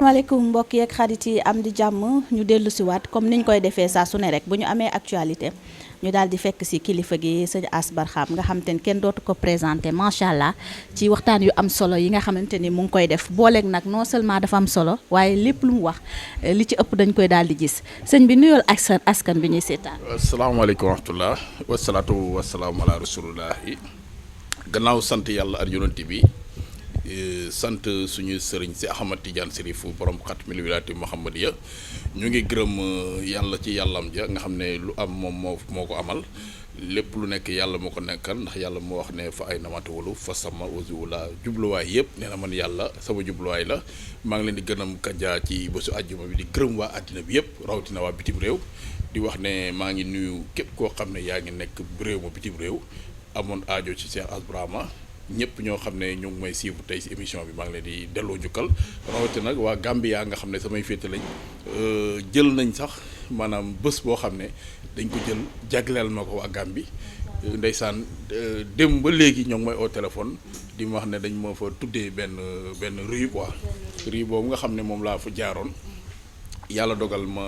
asalaamaaleykum mbokk yeeg xarit yi am di jàmm ñu dellu si waat comme niñ koy defee saa su ne rek bu ñu amee actualité ñu daal di fekk si kilifa gi sëñ Ass Barham nga xamante ni kenn dootu ko présenté macha allah ci waxtaan yu am solo yi nga xamante ni mu ngi koy def booleeg nag non seulement dafa am solo waaye lépp lu mu wax li ci ëpp dañ koy daal di gis sëñ bi nuyool ak askan bi ñuy seetaan. asalaamaaleykum wa rahmatulah wasalaatu wasalaamu ala rasulullahi gannaaw sant yàlla ak yonent bi. sant suñu sëriñ si Ahmad Tidiane Sérifu borom xatmil wilaayati Muhammadiya ñu ngi gërëm yàlla ci yàllam ja nga xam ne lu am moom moo ko amal lépp lu nekk yàlla moo ko nekkal ndax yàlla moo wax ne fa ay namatawalu fa sama wasiwula jubluwaay yëpp nee na man yàlla sama jubluwaay la maa ngi leen di gërëm Kaja ci bésu àjjuma bi di gërëm waa àddina bi yëpp rawatina waa bitim réew di wax ne maa ngi nuyu képp koo xam ne yaa ngi nekk réew ma bitim réew amoon aajo ci Cheikh Ass Barham ñëpp ñoo xam ne ñu ngi may suivre tey si émission bi maa ngi leen di delloo njukkal rawatina nag waa Gambia nga xam ne samay féete lañ jël nañ sax maanaam bés boo xam ne dañ ko jël jagleel ma ko waa Gambi ndeysaan dem ba léegi ñoo ngi may au téléphone di ma wax ne dañ ma fa tuddee benn rue quoi rue boobu nga xam ne moom laa fa jaaroon yàlla dogal ma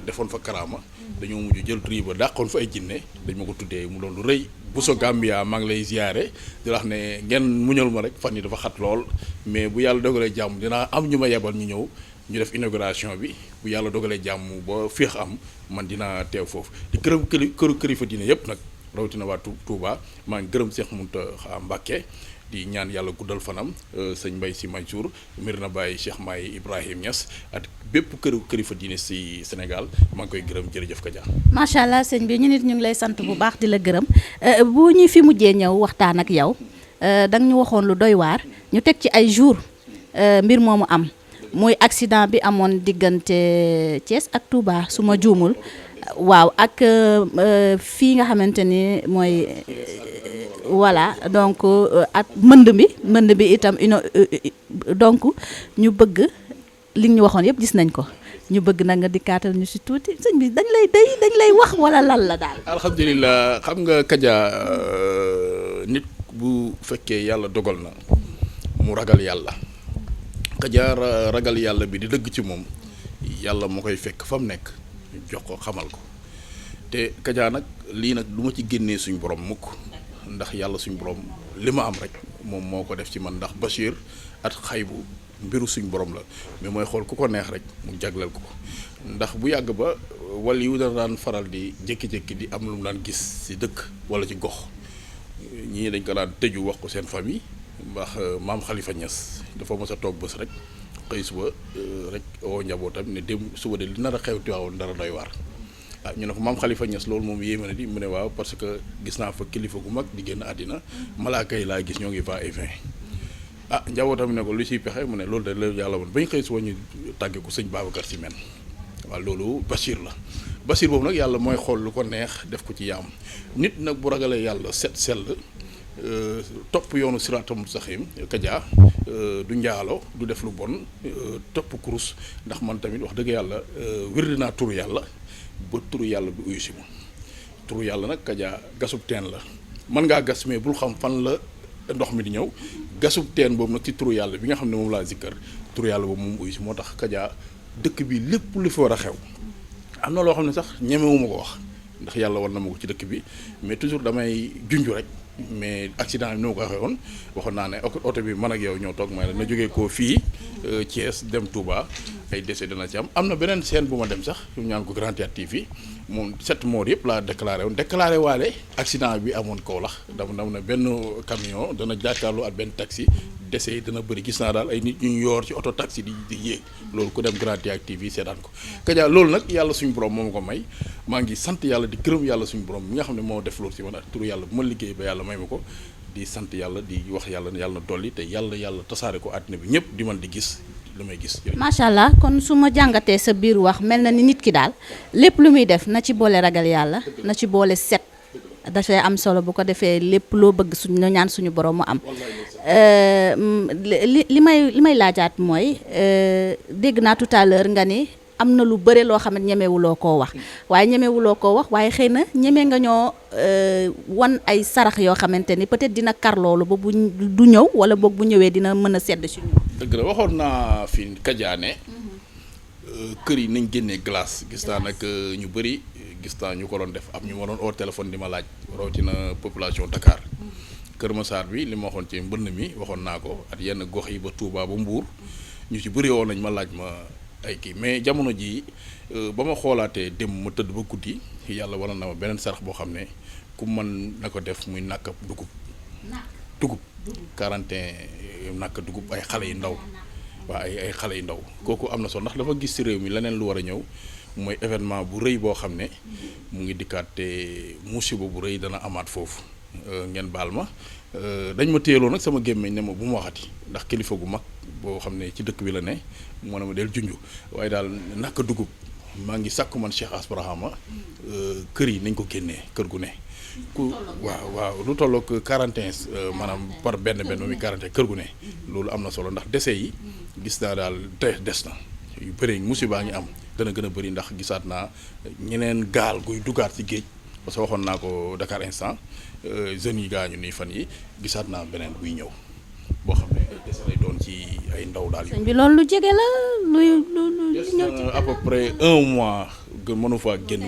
defoon fa karaama dañoo mujj jël rue ba dàqoon fa ay jinne dañ ma ko tuddee mu doon lu rëy Bousso Gambia maa ngi lay ziyaare di wax ne ngeen muñal ma rek fan yi dafa xat lool mais bu yàlla dogalee jàmm dinaa am ñu ma yebal ñu ñëw ñu def inauguration bi bu yàlla dogalee jàmm ba féex am man dinaa teew foofu di gërëm këru kilifa diine yëpp nag rawatina waa Touba maa ngi gërëm Cheikh Mountakha Mbacké di ñaan yàlla guddal fanam sëñ Mbaye Sy Mansour Medina Baye Cheikh Mahi Ibrahim Niass ak bépp kilifa diine si Sénégal maa ngi koy gërëm jërëjëf Kaja. macha allah sëñ bi ñu nit ñu ngi lay sant bu baax di la gërëm bu ñu fi mujjee ñëw waxtaan ak yow danga ñu waxoon lu doy waar ñu teg ci ay jours mbir moomu am muy accident bi amoon diggante Thiès ak Touba su ma juumul waaw ak fii nga xamante ni mooy. Voilà donc ak mënd bi itam donc ñu bëgg li ñu waxoon yëpp gis nañ ko ñu bëgg nag nga dikkaatal ñu si tuuti sëñ bi dañ lay wax wala lan la daal. alhamdulilah xam nga Kaja nit bu fekkee yàlla dogal na mu ragal yàlla Kaja ragal yàlla bi di dëgg ci moom yàlla moo koy fekk fa mu nekk jox ko xamal ko te Kaja nag lii nag du ma ci génnee suñu borom mukk. ndax yàlla suñu borom li ma am rek moom moo ko def ci man ndax Bachir at xaybu mbiru suñu borom la mais mooy xool ku ko neex rek mu jagleel ko ndax bu yàgg ba wala yu daan faral di jékki-jékki di am lu mu daan gis ci dëkk wala ci gox ñii dañ ko daan tëju wax ko seen famille ndax maam Khalifa Niass dafa mës a toog bés rek xëy suba rek woo njabootam ne dem suba de li nar a xew Tiwaawan dara doy waar. ñu ne ko maam Khalifa Niass loolu moom yéeme na di mu ne waaw parce que gis naa fa kilifa gu mag di génn àddina malaaka yi laa gis ñoo ngi va et vient njabootam ne ko lu ciy pexe mu ne loolu de la yàlla woon ba ñu xëy suba ñu tàggee ko sëñ Babacar Sy men waaw loolu Bachir la Bachir boobu nag yàlla mooy xool lu ko neex def ko ci yaam nit nag bu ragalee yàlla set sell topp yoonu siraatal mustaqiim Kaja du njaalo du def lu bon topp kurus ndax man tamit wax dëgg yàlla wér naa turu yàlla ba turu yàlla bi uyu si ma turu yàlla nag Kaja gasub teen la mën ngaa gas mais bul xam fan la ndox mi di ñëw gasub teen boobu nag ci turu yàlla bi nga xam ne moom laa zikkar turu yàlla boobu moom uyu si moo tax Kaja dëkk bi lépp lu fi war a xew am na loo xam ne sax ñemewuma ko wax ndax yàlla war na ma ko ci dëkk bi mais toujours damay junj rek mais accident bi ni ma ko waxee woon waxoon naa ne oto bi man ak yow ñoo toog may la na jógee koo fii Thiès dem Touba ay décès dana ci am na beneen scène bu ma dem sax ñu ñaan ko Grand Théâtre TV moom 7 morts yëpp laa déclaré waale accident bi amoon Kaolack dama ne benn camion dana jàkkaarloo ak benn taxi décès yi dana bëri gis naa daal ay nit ñu yoor ci oto taxi di yéeg loolu ku dem Grand Théâtre TV seetaan ko Kaja loolu nag yàlla suñu borom moo ma ko may maa ngi sant yàlla di gërëm yàlla suñu borom mi nga xam ne moo def loolu ci man ak turu yàlla bu ma liggéey ba yàlla may ma ko di sant yàlla di wax yàlla na dolli te yàlla tasaare ko àddina bi ñëpp di man di gis lu may gis. macha allah kon su ma jàngatee sa biir wax mel na ni nit ki daal lépp lu muy def na ci boole ragal yàlla na ci boole set dafay am solo bu ko defee lépp loo bëgg suñu ñaan suñu borom mu am. li may laajaat mooy dégg naa tout à l'heure nga ni am na lu bëre loo xam ne ñemewuloo koo wax waaye xëy na ñeme nga ñoo wan ay sarax yoo xamante ni peut-être dina kar loolu ba bu du ñëw wala boog bu ñëwee dina mën a sedd si ñun. dëgg la waxoon naa fi Kaja ne kër yi nañ génnee glace gis naa nag ñu bëri gis naa ñu ko doon def am ñu ma doon oo téléphone di ma laaj rawatina population Dakar Kër Massar bi li ma waxoon ci mbënn mi waxoon naa ko at yenn gox yi ba Touba ba Mbour ñu ci bëri woon nañ ma laaj ma ay kii mais jamono jii ba ma xoolaatee dem ma tëdd ba guddi yàlla wala na ma beneen sarax boo xam ne ku mën na ko def muy nàkk dugub 41 nàkk dugub ay xale yu ndaw waaw ay xale yu ndaw kooku am na solo ndax dafa gis ci réew mi leneen lu war a ñëw mooy événement bu rëy boo xam ne mu ngi dikkaat te musiba bu rëy dana amaat foofu ngeen baal ma dañ ma téyeloo nag sama gémmiñ ne ma bu ma waxati ndax kilifa gu mag boo xam ne ci dëkk bi la ne moo ne ma del junj waaye daal naka dugub maa ngi sàkku man Cheikh Asbrahama kër yi nañ ko génnee kër gu ne ku waaw lu tollook 41 maanaam par benn muy 41 kër gu ne loolu am na solo ndax dese yi gis naa daal te des na yu bëri musiba ngi am dana gën a bëri ndax gisaat naa ñeneen gaal guy dugaat ci géej parce que waxoon naa ko Dakar Instant jeunes yi gaañu nii fan yi gisaat naa beneen buy ñëw boo xam ne des lay doon ci ay ndaw daal. sëñ bi loolu lu jege la lu ñëw ci à peu près un mois mënu faa génn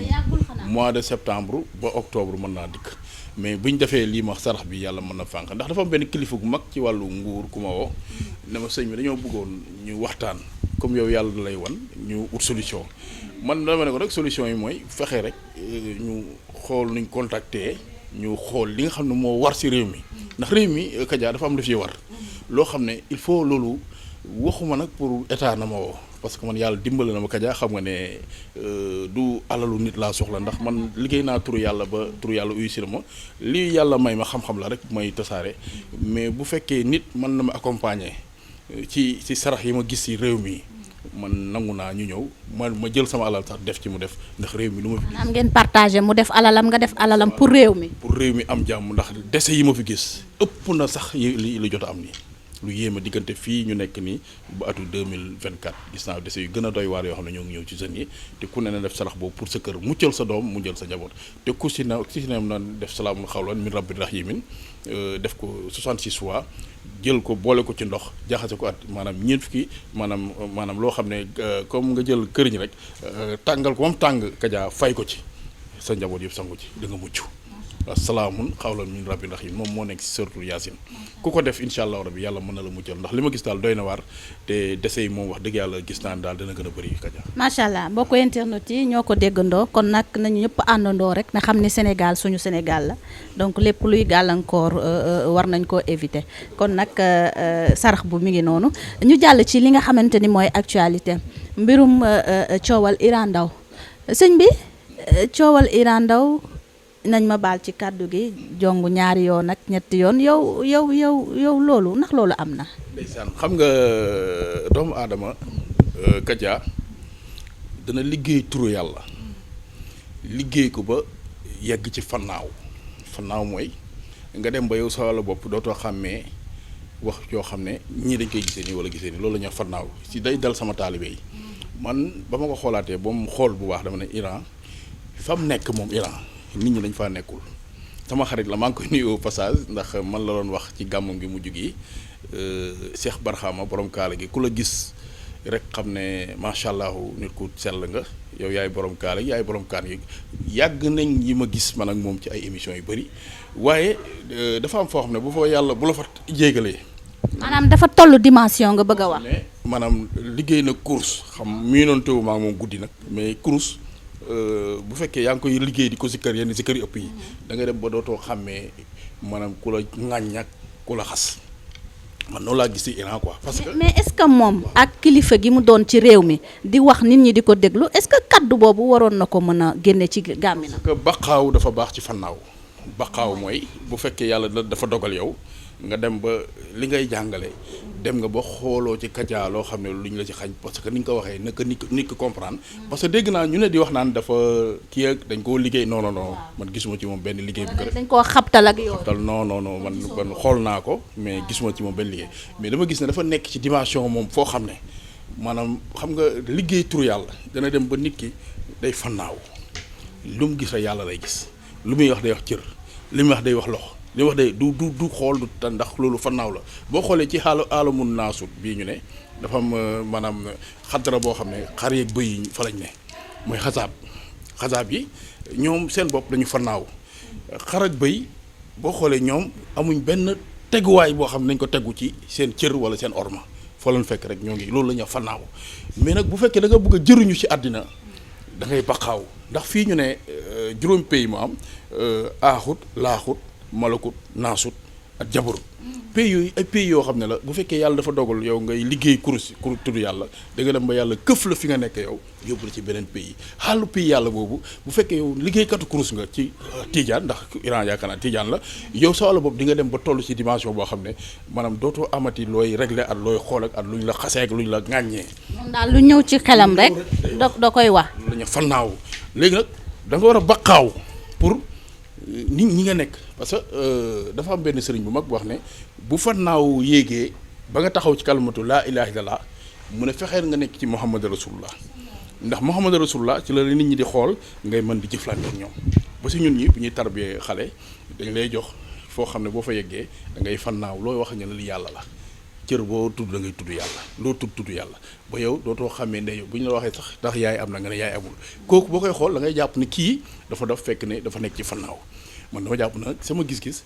mois de septembre ba octobre mën naa dikk mais bu ñu defee lii ma sarax bi yàlla mën na fànq ndax dafa am benn kilifa gu mag ci wàllu nguur ku ma woo ne ma sëñ bi dañoo bëggoon ñu waxtaan comme yow yàlla da lay wan ñu ut solution man dama ne ko rek solution yi mooy fexe rek ñu xool nuñ contacter ñu xool li nga xam ne moo war ci réew mi ndax réew mi Kaja dafa am lu fi war loo xam ne il faut loolu waxuma nag pour état na ma woo parce que man yàlla dimbali na ma Kaja xam nga ne du alalu nit laa soxla ndax man liggéey naa turu yàlla ba turu yàlla uyu si na ma lii yàlla may ma xam-xam la rek may tasaare mais bu fekkee nit mën na ma accompagner ci sarax yi ma gis ci réew mi man nangu naa ñu ñëw ma jël sama alal sax def ci mu def ndax réew mi lu ma fi am ngeen partagé mu def alalam nga def alalam pour réew mi am jàmm ndax dese yi ma fi gis ëpp na sax li jot a am nii lu yéema diggante fii ñu nekk nii ba atu 2024 gis naa dese yu gën a doy waar yoo xam ne ñoo ngi ñëw ci jeunes yi te ku ne na def sarax boobu pour sa kër muccal sa doom mu jël sa njaboot te ku si na def salaamun xawlan min rabbi rahimin def ko 66 fois jël ko boole ko ci ndox jaxase ko at maanaam ñeent fukki maanaam loo xam ne comme nga jël këriñ rek tàngal ko moom tàng Kaja fay ko ci sa njaboot yëpp sangu ci da nga mucc salaamun xawlan min rabbi rahim moom moo nekk si suratul yaasin ku ko def incha allah rabbi yàlla mën na la muccal ndax li ma gis daal doy na waar te dese yi moom wax dëgg yàlla gis naa daal dana gën a bëri Kaja. macha allah mbokku internet yi ñoo ko déggandoo kon nag nañu ñëpp àndandoo rek na xam ne Sénégal suñu Sénégal la donc lépp luy gàllankoor war nañ koo éviter kon nag sarax bu mi ngi noonu ñu jàll ci li nga xamante ni mooy actualité mbirum coowal Iran Ndao sëñ bi coowal Iran Ndao nañ ma baal ci kàddu gi jong ñaari yoon ak ñetti yoon yow loolu ndax loolu am na. ndeysaan xam nga doomu aadama Kaja dana liggéey turu yàlla liggéey ko ba yegg ci fannaaw mooy nga dem ba yow sa wàllu bopp dootoo xàmmee wax yoo xam ne ñii dañ koy gisee nii wala gisee nii loolu la ñuy wax fannaaw si day dal sama taalibe yi man ba ma ko xoolaatee ba mu xool bu baax dama ne Iran fa mu nekk moom Iran. nit ñi dañ faa nekkul sama xarit la maa ngi koy nuyu au passage ndax man la doon wax ci gàmmam gi mujj gi Cheikh Barxama borom kaala gi ku la gis rek xam ne macha allah nit ku sell nga yow yaay borom kaala gi yaay borom kaan gi yàgg nañ yi ma gis man ak moom ci ay émissions yu bëri waaye dafa am foo xam ne bu fa yàlla bu la fa jéegalee. maanaam dafa toll dimension nga bëgg a wax. maanaam liggéey na course xam mii noonu teewu maa moom guddi nag mais course. bu fekkee yaa ngi koy liggéey di ko si kër yenn si kër ëpp yi da nga dem ba dootoo xàmmee maanaam ku la ŋàññ ak ku la xas man noonu laa gis ci Iran quoi. parce que mais est-ce que moom ak kilifa gi mu doon ci réew mi di wax nit ñi di ko déglu est-ce que kaddu boobu waroon na ko mën a génne ci gàmmi na. parce que baqaaw dafa baax ci fannaaw baqaaw mooy bu fekkee yàlla dafa dogal yow nga dem ba li ngay jàngale dem nga ba xooloo ci Kaja loo xam ne lu ñu la ci xañ parce que ni nga ko waxee naka nit ki comprendre parce que dégg naa ñu ne di wax naan dafa kii ak dañ koo liggéey non man gisuma ci moom benn liggéey bu ko def dañ koo xabtal ak yow xabtal non man xool naa ko mais gisuma ci moom benn liggéey mais dama gis ne dafa nekk ci dimension moom foo xam ne maanaam xam nga liggéey turu yàlla dana dem ba nit ki day fannaaw lu mu gis rek yàlla lay gis lu muy wax day wax cër li muy wax day wax loxo li muy wax day du xool du tan ndax loolu fannaaw la boo xoolee ci aalamun naasut bii ñu ne dafa am maanaam xadara boo xam ne xar yeeg bëy yi fa lañ ne mooy xasaab yi ñoom seen bopp dañu fannaaw xar ak bëy boo xoolee ñoom amuñ benn teguwaay boo xam ne nañ ko tegu ci seen cër wala seen orma foo leen fekk rek ñoo ngi loolu la ñuy fannaaw mais nag bu fekkee da nga bëgg a jëriñu ci àddina da ngay baqaaw ndax fii ñu ne juróom pays mu am aaxut laaxut malakut naasut ak jabarut pays yooyu ay pays yoo xam ne la bu fekkee yàlla dafa dogal yow ngay liggéey kurus tudd yàlla da nga dem ba yàlla këf la fi nga nekk yow yóbbu la ci beneen pays xaalu pays yàlla boobu bu fekkee yow liggéeykatu kurus nga ci Tijaan ndax Iran yaakaar naa Tijaan la yow sa wàlla boobu di nga dem ba toll ci dimension boo xam ne maanaam dootoo amati looy régler ak looy xool ak lu ñu la xasee ak lu ñu la ŋàññee. moom daal lu ñëw ci xelam rek da koy wax. la ñu fannaaw léegi nag da nga war a baqaaw pour nit ñi nga nekk parce que dafa am benn sëriñ bu mag bu wax ne bu fannaaw yéegee ba nga taxaw ci kalimatu laa ilaaha illallaah mu ne fexeel nga nekk ci Muhammad rasulullah ndax Muhammad rasulullah ci la nit ñi di xool ngay mën di jëflante ak ñoom ba si ñun ñi bu ñuy tarbiyee xale dañ lay jox foo xam ne boo fa yeggee da ngay fannaaw looy wax ñu ne li yàlla la cër boo tudd da ngay tudd yàlla loo tudd yàlla ba yow dootoo xàmmee ne yow bu ñu la waxee sax ndax yaay am na nga ne yaay amul kooku boo koy xool da ngay jàpp ne kii dafa daf fekk ne dafa nekk ci fannaaw man dama jàpp nag sama gis-gis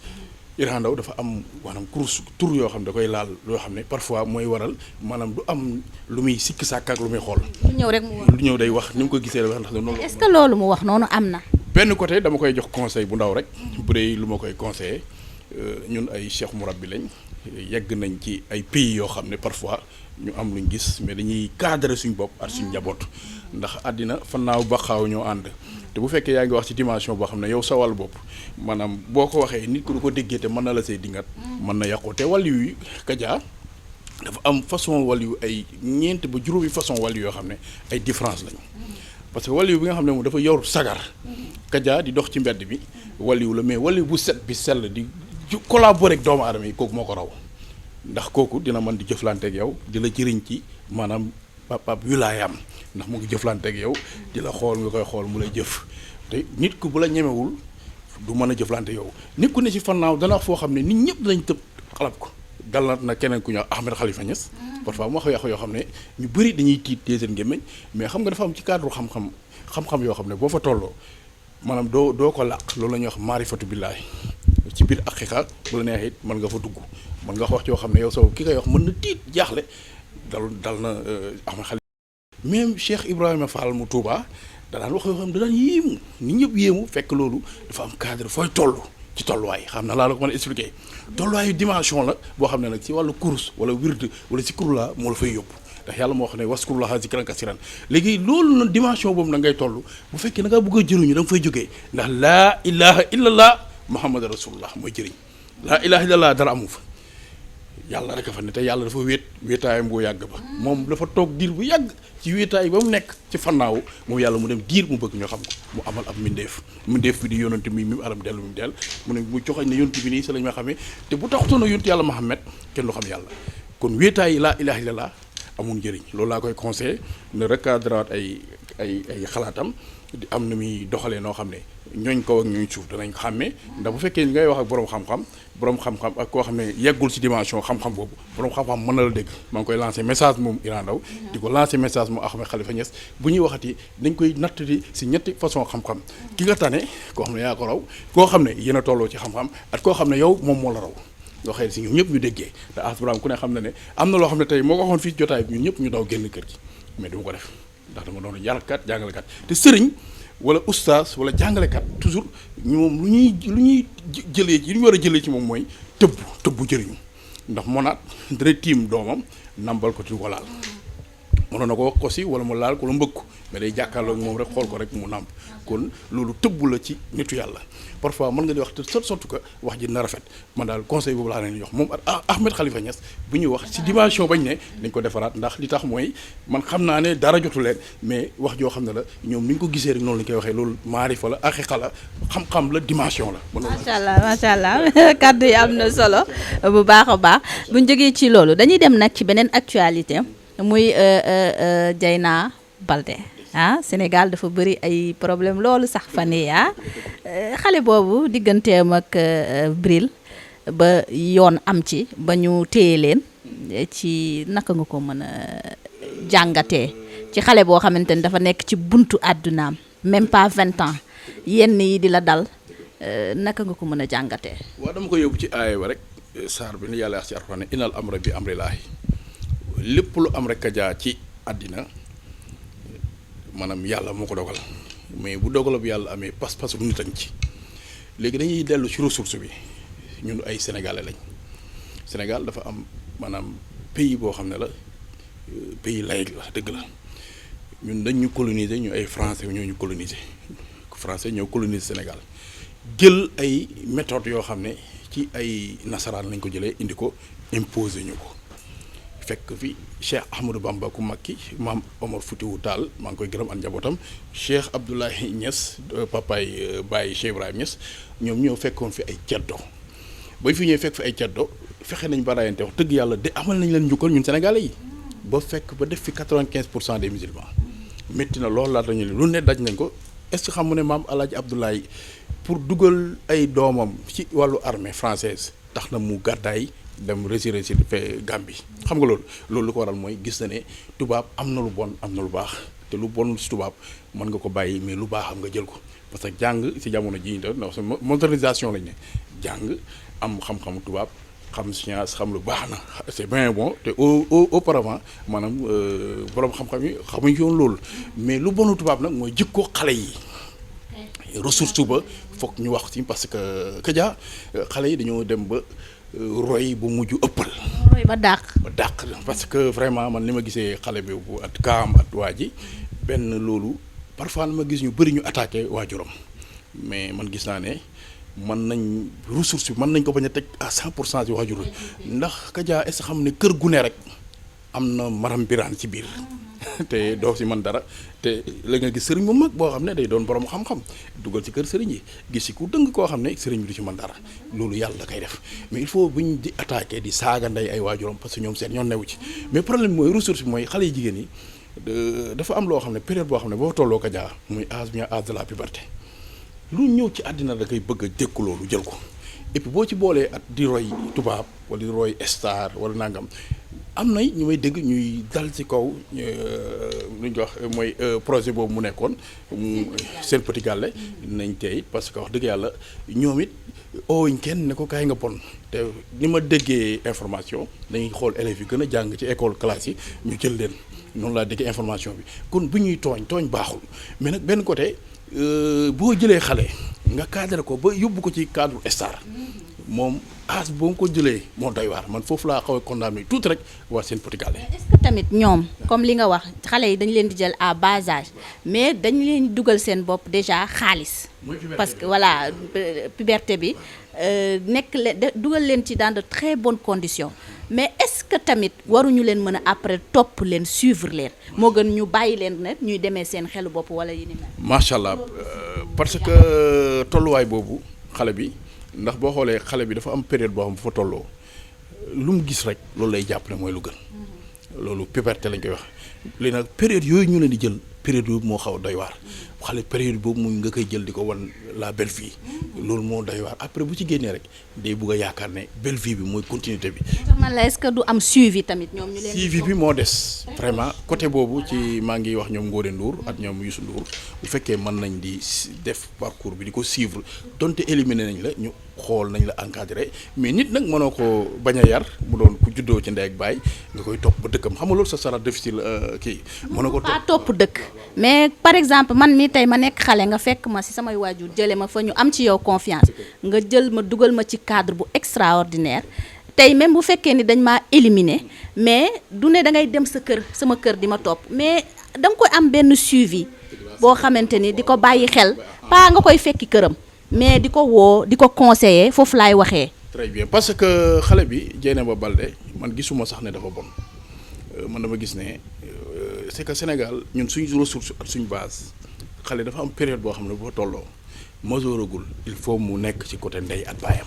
Iran Ndao dafa am maanaam kurus tur yoo xam ne da koy laal loo xam ne parfois mooy waral maanaam du am lu muy sikk sàkk ak lu muy xool. lu ñëw rek mu wax lu ñëw day wax ni mu ko gisee la wax ndax noonu. est-ce que loolu mu wax noonu am na. benn côté dama koy jox conseil bu ndaw rek bu dee lu ma koy conseillé ñun ay cheikh murabbi lañ yegg nañ ci ay pays yoo xam ne parfois ñu am luñ gis mais dañuy cadrer suñ bopp ak suñ njaboot ndax àddina fannaaw baqaaw ñoo ànd. te bu fekkee yaa ngi wax ci dimension boo xam ne yow sa wàll bopp maanaam boo ko waxee nit ku du ko déggee te mën na la say dingat mën na yàqu te wàll yu Kaja dafa am façon wàll yu ay ñeent ba juróomi façon wàll yoo xam ne ay différence lañu parce que wàll yu bi nga xam ne moom dafa yor sagar Kaja di dox ci mbedd bi wàll yu la mais wàll yu bu set bi sell di collaborer ak doomu aadama yi kooku moo ko raw ndax kooku dina mën di jëflante ak yow di la jëriñ ci maanaam pap wilaayam ndax mu ngi jëflante ak yow di la xool nga koy xool mu lay jëf te nit ku bu la ñemewul du mën a jëflante yow nit ku ne ci fannaaw dana wax foo xam ne nit ñëpp danañ tëb xalab ko dal na keneen ku ñu wax Ahmed Khalifa Niass parfois mu wax yàq yoo xam ne ñu bëri dañuy tiit tee seen gémmiñ mais xam nga dafa am ci cadre xam-xam yoo xam ne boo fa tolloo maanaam doo ko làq loolu la ñuy wax maarifatu billaahi ci biir aqiqa bu la neexee mën nga fa dugg mën nga wax yoo xam ne yow saw ki koy wax mën na tiit jaaxle dal na Ahmed Khalifa même Cheikh Ibrahima Fall mu Touba danaan wax yoo xam ne danaan yéemu nit ñëpp yéemu fekk loolu dafa am cadre fooy toll ci tolluwaay xam na laa la ko mën a expliquer tolluwaayu dimension la boo xam ne nag ci wàllu course wala wird wala ci kurla moo la fay yóbbu ndax yàlla moo xam ne waskurullaha zikran kasiran léegi loolu na dimension boobu nag ngay toll bu fekkee da nga bëgg a jëriñu da nga fay jógee ndax laa ilaha illallah muhammad rasulullah mooy jëriñ laa ilaha illallah dara amu fa yàlla rek a fa ne te yàlla dafa wéetaayam boo yàgg ba moom dafa toog diir bu yàgg ci wéetaay ba mu nekk ci fannaaw moom yàlla mu dem diir mu bëgg ñoo xam ko mu amal ab mindeef bi di yonante mi alam dellu mi del mu ne mu joxañ ne yonante bi nii sa lañ ma xamee te bu taxutoon a yonante yàlla Muhammad kenn du xam yàlla kon wéetaay laa ilaha illallah amul njëriñ loolu laa koy conseillé ne recadrer ay xalaatam di am na muy doxalee noo xam ne ñooñ kaw ak ñooñ suuf danañ xàmmee ndax bu fekkee ngay wax ak borom xam-xam ak koo xam ne yeggul ci dimension xam-xam boobu borom xam-xam mën na la dégg maa ngi koy lancé message moom Iran Ndao di ko lancé message moom Ahmed Khalifa Niass bu ñuy waxati dañ koy nattati ci ñetti façon xam-xam ki nga tane koo xam ne yaa ko raw koo xam ne yéen a tolloo ci xam-xam ak koo xam ne yow moom moo la raw nga xëy si ñoom ñëpp ñu déggee te asbram ku ne xam na ne am na loo xam ne tey moo ko waxoon fii jotaay bi ñun ñëpp ñu daw génn kër gi mais dama ko def ndax dama doon yarkat jàngalekat te sëriñ wala oustaz wala jàngalekat toujours ñu moom lu ñuy jëlee ci li ñu war a jëlee ci moom mooy tëbbu jëriñu ndax monaat dara tiim doomam nambal ko ci ko laal mënoon na ko wax ko si wala mu laal ko la mbëkk mais day jàkkaarloo moom rek xool ko rek mu nàmp kon loolu tëbbu la ci nitu yàlla parfois mën nga di wax te surtout que wax ji na rafet man daal conseil boobu laa leen jox moom Ahmed Khalifa Niass bu ñuy wax ci dimension bañ ne dañ ko defaraat ndax li tax mooy man xam naa ne dara jotu leen mais wax joo xam ne la ñoom ni ñu ko gisee rek noonu lañ koy waxee loolu maarifa la aqiqa la xam-xam la dimension la. macha allah kàddu yi am na solo bu baax a baax bu ñu jógee ci loolu dañuy dem nag ci beneen actualité muy Dieyna Baldé. Sénégal dafa bëri ay problème loolu sax fan yii xale boobu digganteem ak Bril ba yoon am ci ba ñu téye leen ci naka nga ko mën a jàngatee ci xale boo xamante ni dafa nekk ci buntu àddunaam même pas 20 ans yenn yi di la dal naka nga ko mën a jàngatee. waaw dama ko yóbbu ci aaya ba rek saar bi ni yàlla wax ci Alxuraan inal amra bi amrilaahi lépp lu am rek Kaja ci àddina maanaam yàlla moo ko dogal mais bu dogal bu yàlla amee pas-pas bu nit añ ci léegi dañuy dellu ci ressource bi ñun ay sénégalais lañ Sénégal dafa am maanaam pays boo xam ne la pays laïque la dëgg la ñun dañ ñu coloniser ñu ay français ñoo ñu coloniser français ñoo coloniser Sénégal jël ay méthodes yoo xam ne ci ay nasaraan lañ ko jëlee indi ko imposer ñu ko fekk fi Cheikh Ahmadou Bamba ku mag ki maam Omar Foutiyou Tall maa ngi koy gërëm ak njabootam Cheikh Abdoulaye Niass papaay Baye Cheikh Ibrahima Niass ñoom ñoo fekkoon fi ay ceddo ba fi ñëwee fekk fi ay ceddo fexe nañ ba rayante wax dëgg yàlla de amal nañ leen njukkal ñun sénégalais yi ba fekk ba def fi 95% des musulmans métti na loolu laata ñu lu ne daj nañ ko est-ce que xam mu ne maam El Hadj Abdoulaye pour dugal ay doomam ci wàllu armée française tax na mu gàddaay dem résider ci fe Gambie xam nga loolu lu ko waral mooy gis na ne tubaab am na lu bon am na lu baax te lu bon ci tubaab mën nga ko bàyyi mais lu baax am nga jël ko parce que jàng ci jamono ji ndax modernisation lañ ne jàng am xam-xamu tubaab xam science xam lu baax na c'est bien bon te auparavant maanaam borom xam-xam yi xamuñ yoon loolu mais lu bonu tubaab nag mooy jikko xale yi ressource ba foog ñu wax ci parce que Kaja xale yi dañoo dem ba roy bu mujj ëppal. roy ba dàq. parce que vraiment man li ma gisee xale bi bu at kaam at waa ji benn loolu parfois ma gis ñu bëri ñu attaqué waajuram mais man gis naa ne mën nañ ressource bi mën nañ ko bañ a teg à 100% ci waajur ndax Kaja est-ce xam ne kër gu ne rek am na maram biraan ci biir te doo si mën dara te la nga gis sëriñ bu mag boo xam ne day doon borom xam-xam dugal ci kër sëriñ yi gis si ku dëng koo xam ne sëriñ bi du ci mën dara loolu yàlla da koy def mais il faut bu ñu di attaqué di saaga ndey ay waajuram parce que ñoom seen ñoon newu ci mais problème bi mooy ressource bi mooy xale yi jigéen yi dafa am loo xam ne période boo xam ne boo tolloo Kaja muy âge de la puberté lu ñëw ci àddina da koy bëgg a dékku loolu jël ko et puis boo ci boolee at di roy tubaab wala di roy star wala nangam am na ñu may dégg ñuy dal ci kaw lu ñu wax mooy projet boobu mu nekkoon seen petit gàlle nañ tey parce que wax dëgg yàlla ñoom it oowuñ kenn ne ko kaay nga bon te ni ma déggee information dañuy xool élèves yi gën a jàng ci école classe yi ñu jël leen noonu laa déggee information bi kon bu ñuy tooñ baaxul mais nag benn côté boo jëlee xale nga cadré ko ba yóbbu ko ci cadre star moom as boo nga ko jëlee moo doy waar man foofu laa xaw a condamné tuuti rek waa seen petit gàlle. est-ce que tamit ñoom comme li nga wax xale yi dañu leen di jël à bas âge mais dañu leen dugal seen bopp déjà xaalis. parce que voilà puberté bi nekk dugal leen ci dans de très bonnes conditions mais est-ce que tamit waruñu leen mën a après topp leen suivre leen moo gën ñu bàyyi leen ne ñuy demee seen xelu bopp wala yi ni mel. macha allah parce que tolluwaay boobu xale bi. ndax boo xoolee xale bi dafa am période boo xam bu fa tolloo lu mu gis rek loolu lay jàpp ne mooy lu gën loolu puberté lañ koy wax léegi nag période yooyu ñu leen di jël période boobu moo xaw a doy waar xale période boobu mu nga koy jël di ko wan la belle vie loolu moo doy waar après bu ci génnee rek day bugg a yaakaar ne belle vie bi mooy continuité bi. man la est-ce que du am suivi tamit ñoom ñu leen. suivi bi moo des vraiment côté boobu ci maa ngi wax ñoom Ngodé Ndour ak ñoom Youssou Ndour bu fekkee mën nañ di def parcours bi di ko suivre donte éliminé nañ la ñu xool nañ la encadré mais nit nag mënoo ko bañ a yar mu doon ku juddoo ci ndey ak baay nga koy topp ba dëkkam xam nga loolu ça sera difficile kii. mënoo ko topp dëkk mais par exemple man mi tey ma nekk xale nga fekk ma ci samay waajur jëlee ma fa ñu am ci yow confiance nga jël ma dugal ma ci cadre bu extraordinaire tey même bu fekkee ni dañ maa éliminer mais du ne da ngay dem sama kër di ma topp mais da nga koy am benn suivi boo xamante ni di ko bàyyi xel pas nga koy fekki këram mais di ko woo di ko conseiller foofu laay waxee. très bien parce que xale bi Dieynaba Baldé man gisuma sax ne dafa bon man dama gis ne c'est que Sénégal ñun suñu ressource ak suñu base xale dafa am période boo xam ne boo tolloo majeuragul il faut mu nekk ci côté ndey ak baayam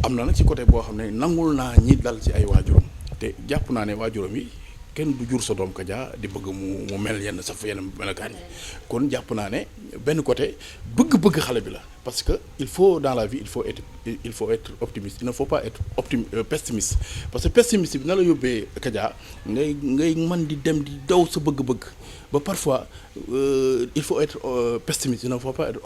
am na nag ci côté boo xam ne nangul naa ñi dal ci ay waajuram te jàpp naa ne waajuram yi kenn du jur sa doom Kaja di bëgg mu mel yenn sa yenn melokaan yi kon jàpp naa ne benn côté bëgg-bëgg xale bi la parce que il faut dans la vie il faut être optimiste il ne faut pas être pessimiste parce que pessimiste bi na la yóbbee Kaja ngay mën di dem di daw sa bëgg-bëgg ba parfois il faut être pessimiste il ne faut pas être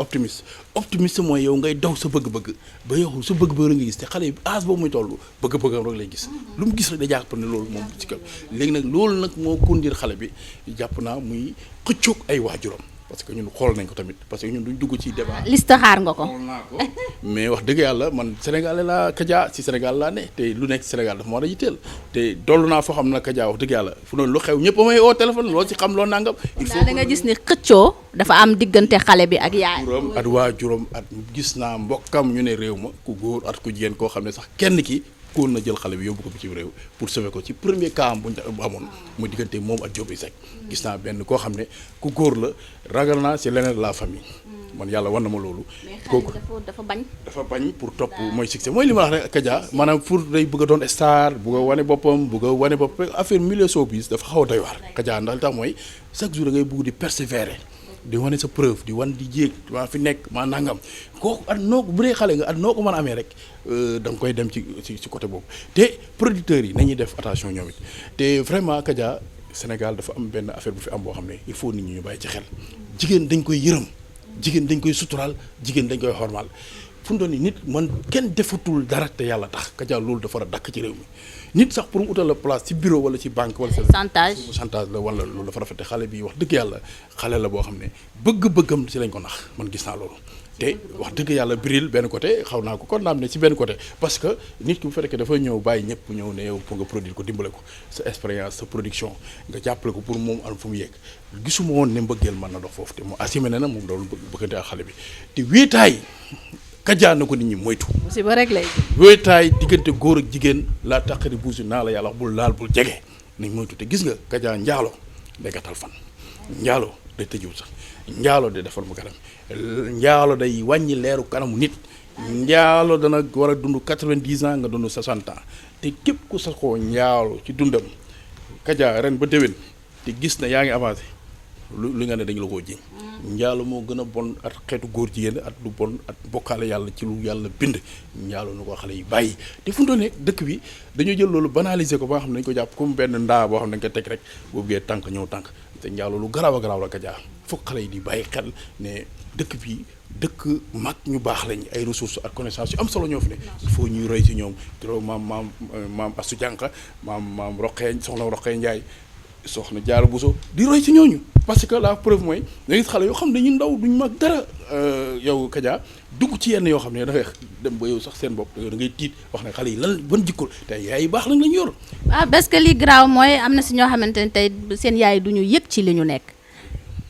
optimiste mooy yow ngay daw sa bëgg-bëgg ba yow sa bëgg-bëgg la nga gis te xale yi âge boobu muy toll bëgg-bëggam rek lay gis lu mu gis rek da jàpp ne loolu moom ci kaw léegi nag loolu nag moo conduire xale bi jàpp naa muy xëccoog ay waajuram parce que ñun xool nañ ko tamit parce que ñun duñ dugg ci débat. liste xaar nga ko. xool naa ko mais wax dëgg yàlla man Sénégalais laa Kaja si Sénégal laa ne te lu nekk Sénégal dafa ma war a yitteel te dollu naa foo xam ne Kaja wax dëgg yàlla fu noonu lu xew ñëpp a may oo téléphone loo ci xam loo nangam. il faut da nga gis ni xëccoo dafa am diggante xale bi ak yaay. juróom at waajuram at gis naa mbokkam ñu ne réew ma ku góor at ku jigéen koo xam ne sax kenn ki koon na jël xale bi yóbbu ko bi ci réew pour sauver ko ci premier cas bu amoon muy diggante moom ak Diop Isaac gis naa benn koo xam ne ku góor la ragal naa c'est l'aîné de la famille man yàlla war na ma loolu. kooku dafa bañ pour topp mooy succès mooy li ma wax rek Kaja maanaam pour day bëgg a doon star bëgg a wane boppam bëgg a wane boppam affaire milieu showbiz dafa xaw a doy waar Kaja ndax li tax mooy chaque jour da ngay bëgg di persévérer di wane sa preuve di wan di jéeg maa fi nekk maa nangam kooku at noo ko bu dee xale nga at noo ko mën a amee rek da nga koy dem ci côté boobu te producteurs yi nañuy def attention ñoom it te vraiment Kaja Sénégal dafa am benn affaire bu fi am boo xam ne il faut nit ñi ñu bàyyi ci xel jigéen dañ koy yërëm jigéen dañ koy suturaal jigéen dañ koy xormaal fu mu doon ni nit man kenn defatul dara te yàlla tax Kaja loolu dafa war a dakk ci réew mi nit sax pour mu utal la place ci bureau wala ci banque wala chantage la wala loolu dafa rafete xale bi wax dëgg yàlla xale la boo xam ne bëgg-bëggam ci lañ ko nax man gis naa loolu te wax dëgg yàlla biril benn côté xaw naa ko condamné ci benn côté parce que nit ki bu fekkee dafay ñëw bàyyi ñëpp ñëw ne yow pour nga produire ko dimbale ko sa expérience sa production nga jàppale ko pour moom am fu mu yegg gisuma woon ne mbëggeel mën na dox foofu te mu assumé na moom loolu bëggante ak xale bi te wéetaay Kaja na ko nit ñi moytu. musiba rek lay. wéetaay diggante góor ak jigéen laa taqari buusi naa la yàlla wax bul laal bul jege nañ moytu te gis nga Kaja njaalo day gàttal fan njaalo day tëjiwul sax njaalo day defal mu kanam njaalo day wàññi leeru kanamu nit njaalo dana war a dund 90 ans nga dund 60 ans te képp ku saxoo njaalo ci dundam Kaja ren ba déwén te gis na yaa ngi avancé lu nga ne dañu la koo jiñ njaalo moo gën a bon at xeetu góor jigéen at lu bon at bokkaale yàlla ci lu yàlla bind njaalo nu ko xale yi bàyyi te fu mu doon ne dëkk bi dañoo jël loolu banaliser ko ba nga xam ne dañu ko jàpp comme benn ndaa boo xam ne dañ ko teg rek boo buggee tànk ñëw tànk te njaalo lu garaaw a garaaw la Kaja foog xale yi di bàyyi xel ne dëkk bi dëkk mag ñu baax lañ ay ressources ak connaissance yu am solo ñoo fi ne il faut ñuy roy si ñoom trop maam Astu Jànqa maam Roqee soxna Roqee Njaay soxna Jaara Buso di roy ci ñooñu parce que la preuve mooy da gis xale yoo xam ne ñu ndaw duñ mag dara yow Kaja dugg ci yenn yoo xam ne da ngay dem ba yow sax seen bopp da ngay tiit wax ne xale yi lan ban jikko te yaay yu baax lañ lañ yor. waaw parce que li graaw mooy am na si ñoo xamante ne tey seen yaay du ñu yëg ci li ñu nekk.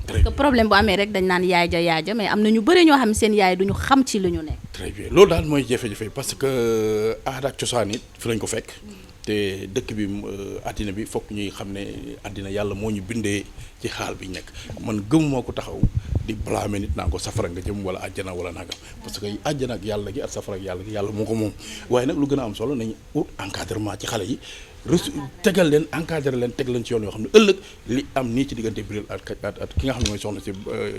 parce que problème bu amee rek dañ naan yaay ja mais am na ñu bëri ñoo xam ne seen yaay du ñu xam ci li ñu nekk. très bien loolu daal mooy jafe-jafe parce que aada ak cosaan it fi lañ ko fekk. te dëkk bi àddina bi fokk ñuy xam ne àddina yàlla moo ñu bindee ci xaal bi nekk man gëm moo ko taxaw di blâmer nit naa ko safara nga jëm wala àjjana wala nangam parce que àjjana ak yàlla gi ak safara ak yàlla gi yàlla moo ko moom waaye nag lu gën a am solo nañu ut encadrement ci xale yi tegal leen encadré leen teg leen ci yoon yoo xam ne ëllëg li am nii ci diggante Bril ak ki nga xam ne mooy soxna si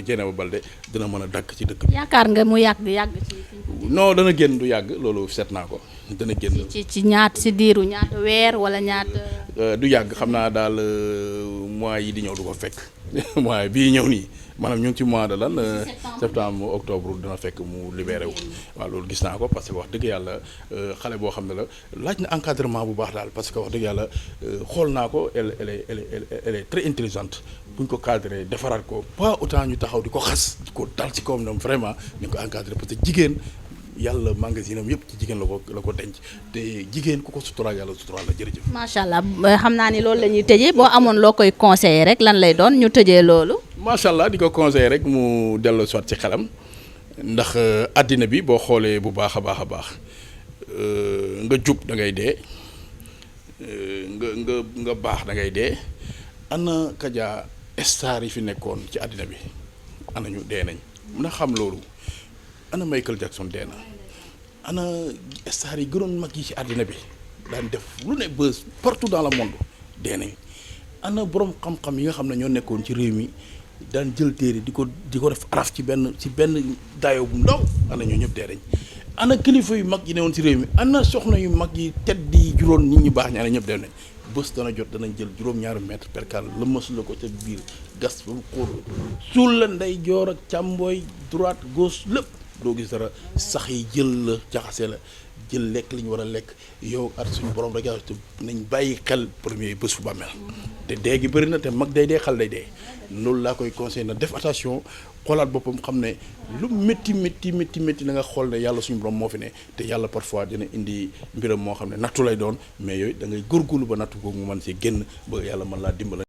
Dieynaba Balde dina mën a dakk ci dëkk bi. yaakaar nga mu yàgg ci. non dana génn du yàgg loolu seet naa ko dana génn. ci ñaata si diiru ñaata weer wala ñaata. du yàgg xam naa daal mois yi di ñëw du ko fekk mois bii ñëw nii maanaam ñu ngi ci mois de lan septembre octobre dina fekk mu libéré wu. waaw loolu gis naa ko parce que wax dëgg yàlla xale boo xam ne la laaj na encadrement bu baax daal parce que wax dëgg yàlla xool naa ko elle est très intelligente bu ñu ko cadré defaraat ko pas autant ñu taxaw di ko xas di ko dal ci kawam ñoom vraiment ñu ko encadré parce que jigéen. yàlla magasin am yëpp ci jigéen la ko denc te jigéen ku ko suturaal yàlla suturaal la jërëjëf. macha allah xam naa ni loolu la ñuy tëjee boo amoon loo koy conseiller rek lan lay doon ñu tëjee loolu. macha allah di ko conseiller rek mu delloo soit ci xelam ndax àddina bi boo xoolee bu baax a baax nga jub da ngay dee nga baax da ngay dee ana Kaja star yi fi nekkoon ci àddina bi ana ñu dee nañ mën a xam loolu. ana Michael Jackson dee na ana star yi gënoon mag yi ci àddina bi daan def lu ne buzz partout dans le monde dee nañ ana borom xam-xam yi nga xam ne ñoo nekkoon ci réew mi daan jël téere di ko def araf ci benn daayoo bu ndaw ana ñoo ñëpp dee dañ ana kilifa yu mag yi ne woon ci réew mi ana soxna yu mag yi tedd yi juróon nit ñu baax ñi ana ñëpp dee nañ bés dana jot danañ jël juróom-ñaari mètre percal la mës la ko ca biir gas ba mu xóor suul la ndey joor ak càmbooy droite gauche lépp doo gis dara sax yi jël la jaxase la jël lekk li ñu war a lekk yow at suñu borom rek te nañ bàyyi xel premier bés fu bàmmeel te dee gi bëri na te mag day dee xal day dee loolu laa koy conseillé na def attention xoolaat boppam xam ne lu métti na nga xool ne yàlla suñu borom moo fi ne te yàlla parfois dina indi mbiram moo xam ne nattu lay doon mais yooyu da ngay góorgóorlu ba nattu googu mu mën si génn ba yàlla mën laa dimbala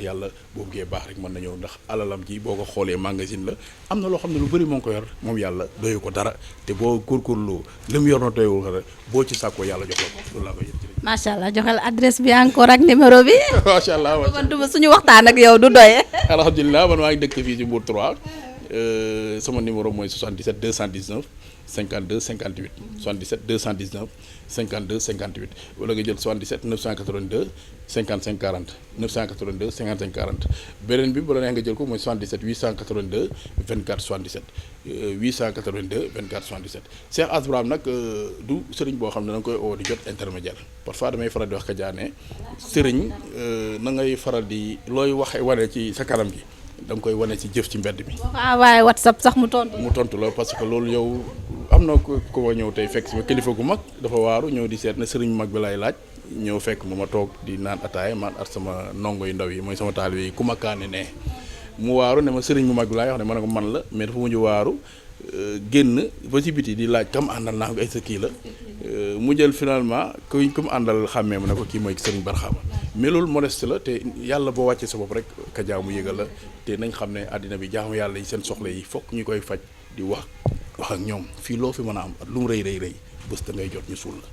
yàlla boo buggee baax rek mën na ñëw ndax alalam ji boo ko xoolee magasin la am na loo xam ne lu bëri moo ngi ko yor moom yàlla doyu ko dara te boo góorgóorloo li mu yor na doyul ko boo ci sàkkoo yàlla jox la ko loolu laa koy yëg. macha allah joxel adresse bi encore ak numéro bi. macha allah suñu waxtaan ak yow du doye. alhamdulilah man maa ngi dëkk fii ci Mbour 3 sama numéro mooy 77 219 52 58 77 219 52 58 wala nga jël 77 982 55 40 982 55 40 beneen bi bu la neex nga jël ko mooy 77 882 24 77 882 24 77 Cheikh Ass Barham nag du sëriñ boo xam ne da nga koy oo di jot intermédiaire parfois damay faral di wax ka jaane sëriñ na ngay faral di looy waxe wane ci sa kanam gi da nga koy wane ci jëf ci mbedd mi. waaye WhatsApp sax mu tontu la parce que loolu yow am na ko ñëw tey fekk si ma kilifa gu mag dafa waaru ñëw di seet na sëriñ mag bi lay laaj ñëw fekk ma toog di naan ataaya man at sama ndongo yu ndaw yi mooy sama taalibe yi ku ma kaane ne mu waaru ne ma sëriñ mu mag bi laay wax ne ma ne ko man la mais dafa mujj waaru génn ba ci biti di laaj kam àndal naa ko ay sa kii la mu jël finalement ku mu àndal xàmmee mu ne ko kii mooy sëriñ Barxaama mais loolu modeste la te yàlla boo wàccee sa bopp rek ka jaamu yëgal la te nañ xam ne àddina bi jaamu yàlla yi seen soxla yi fokk ñu koy faj di wax ak ñoom fii loo fi mën a am at lu mu rëy bés da ngay jot ñu suul la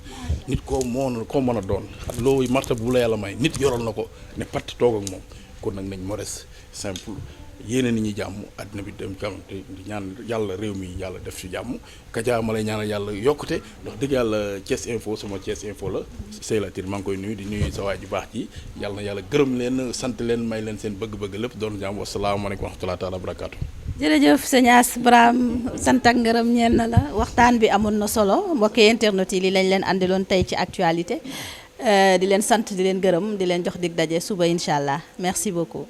nit koo mën a doon ak loo marta bu la yàlla may nit yoral na ko ne patt toog ak moom kon nag nañ modeste simple yéene nit ñi jàmm àddina bi dem jàmm te di ñaan yàlla réew mi yàlla def ci jàmm Kaja ma lay ñaanal yàlla yokkute ndax dëgg yàlla Thiès Info sama Thiès Info la Seylatir maa ngi koy nuyu di nuyu sa waay ju baax ji yàlla na yàlla gërëm leen sant leen may leen seen bëgg-bëgg lépp doon jàmm wasalaamaaleykum wa rahmatulah taala barakaatu. jërëjëf sëñ Ass Barham sant ak ngërëm ñeel na la waxtaan bi amoon na solo mbokki internet yi li lañ leen andiloon tey ci actualité di leen sant di leen gërëm di leen jox dig daje suba incha allah merci beaucoup.